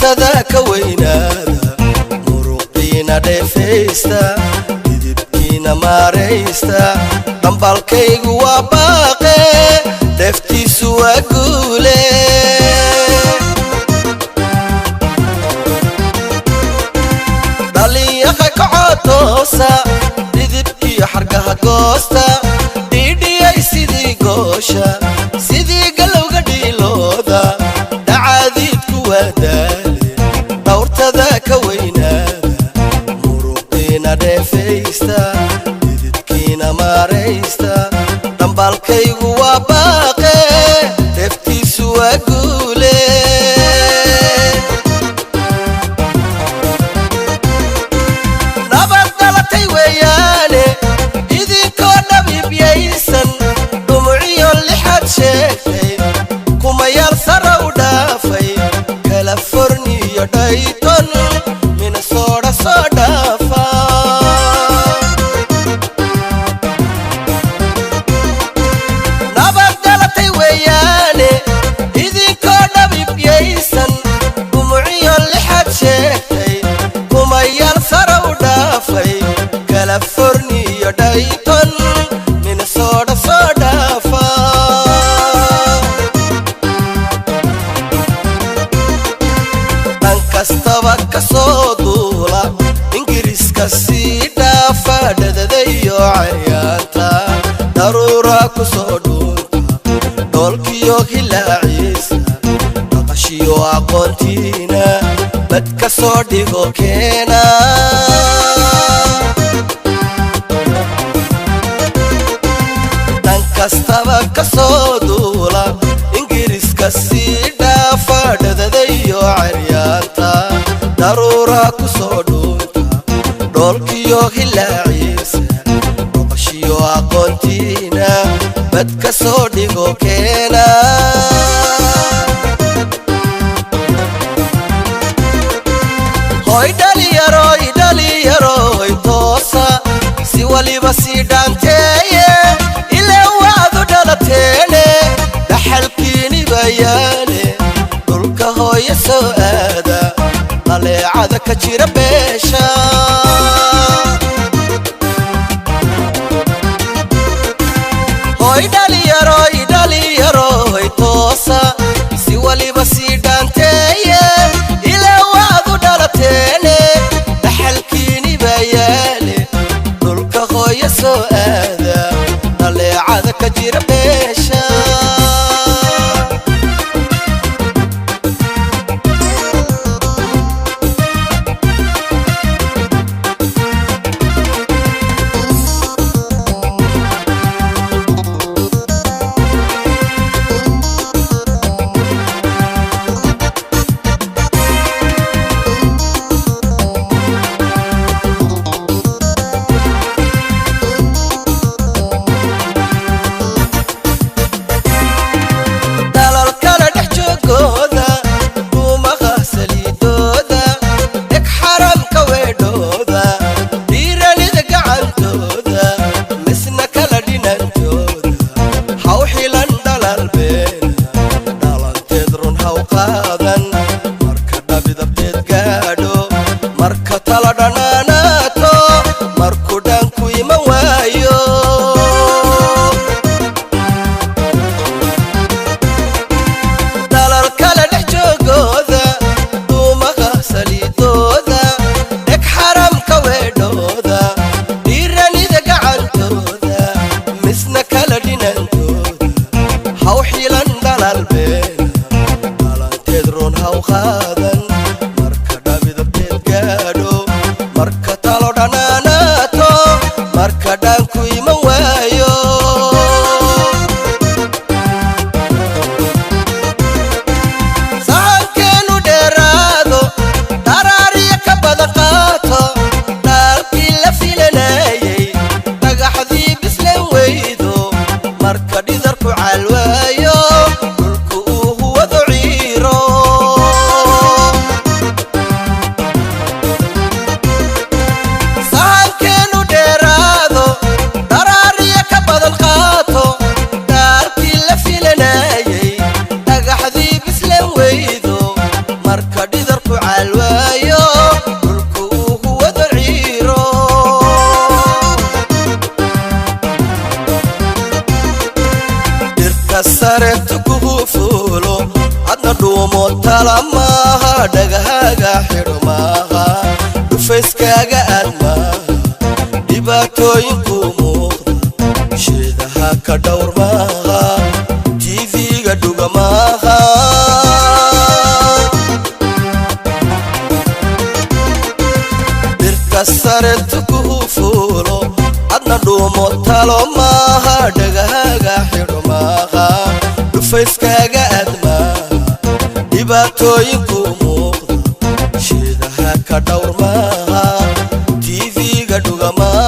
Dhawrtada ka weynaada, muruqiina dheefaysta, didibkiina maaraysta. Dhambalkaygu waa baaqe, dheeftiisu waa guule. Dhalinyaqa kacotoosa, dhidibkiyo xargaha goosta, dhiidhiyay sidii goosha, sidii galowga dhiilooda. Dhacaadiidku waa daale, dhawrtada ka weynaada, muruqiina dheefaysta, dhididkiina maaraysta. Dhambalkaygu waa baaqe, dheeftiisu waa guule. Nabad dhalatay weeyaane, idinkoo dhabiibyaysan, dhumuciyo lixaad sheegtay, kumayaal sara u dhaafay, Kaliforniyo Dhayton, Minnesota soo dhaafa. Nabad dhalatay weeyaane, idinkoo dhabiibyaysan, dhumuciyo lixaad sheegtay, kumayaal sara u dhaafay, Kaliforniyo Dhayton, Minnesota soo dhaafa. Dhan kastaba ka soo duula, Ingiriiska sii dhaafa, dhadadayo caryaanta, daruura ku soo dhuunta, dhoolkiyo hilaaciisa, dhaqashiyo aqoontiina bad ka soo dhigo keena. Dhan kastaba ka soo duula, Ingiriiska sii dhaafa, dhadadayo caryaanta, daruura ku soo dhuunta, dhoolkiyo hilaaciisa, dhaqashiyo aqoontiina bad ka soo dhigo keena. Hoy dhalinyaroy, dhalinyaroy, toosa, si waliba sii dhaanteeye, ilaa waadu dhalateene, dhaxalkiini bayaane. Dhulka hooyo soo aada, dhaleecada ka jira beesha. Hoy dhalinyaroy, dhalinyaroy, toosa, si waliba sii dhaanteeye, ilaa waadu dhalateene, dhaxalkiini bayaale. Dhulka hooyo soo aada, dhaleecada ka jira beesha. Dalalkana dhex joogooda, dhuumaha saliidooda, dheg xaramka weedhooda, dhiiranida gacantooda, misna kala dhinantooda. Haw xilan dhalal beena, dhalanteed run haw qaadan. Marka dhabidabteed gaadho, marka tala dhanaanaato, markuu dhaanku iman waayo. Dalal kale dhex joogooda, dhuumaha saliidooda, dheg xaramka weedhooda, dhiiranida gacantooda, misna kala dhinantooda. Haw xilan dhalal beena, dhalanteed run haw qaadan. Marka dhabidabteed gaadho, marka talo dhanaanaato, marka dhaanku iman waayo. Sahankeenu dheeraado, dharaariya ka badan qaato, dhaalkii la filanayay, dhagaxdii bislan weydo, marka dhidarku calwaayo, dhulku uu huwado ciiro. Sahankeenu dheeraado, dharaariya ka badan qaato, dhaalkii la filanayay, dhagaxdii bislan weydo, marka dhidarku Tala maaha, dhagahaaga xidho maaha, dhufayskaaga aad maaha, dhibaatooyinku muuqda sheedaha ka dhowr maaha, TV-ga dhuga maaha. Dhirta sare tukuhu fuulo adna dhuumo talo maaha, dhagahaaga xidho maaha, dhufayskaaga aad maaha, dhibaatooyinku muuqda sheedaha ka dhowr maaha, TV-ga dhuga maaha.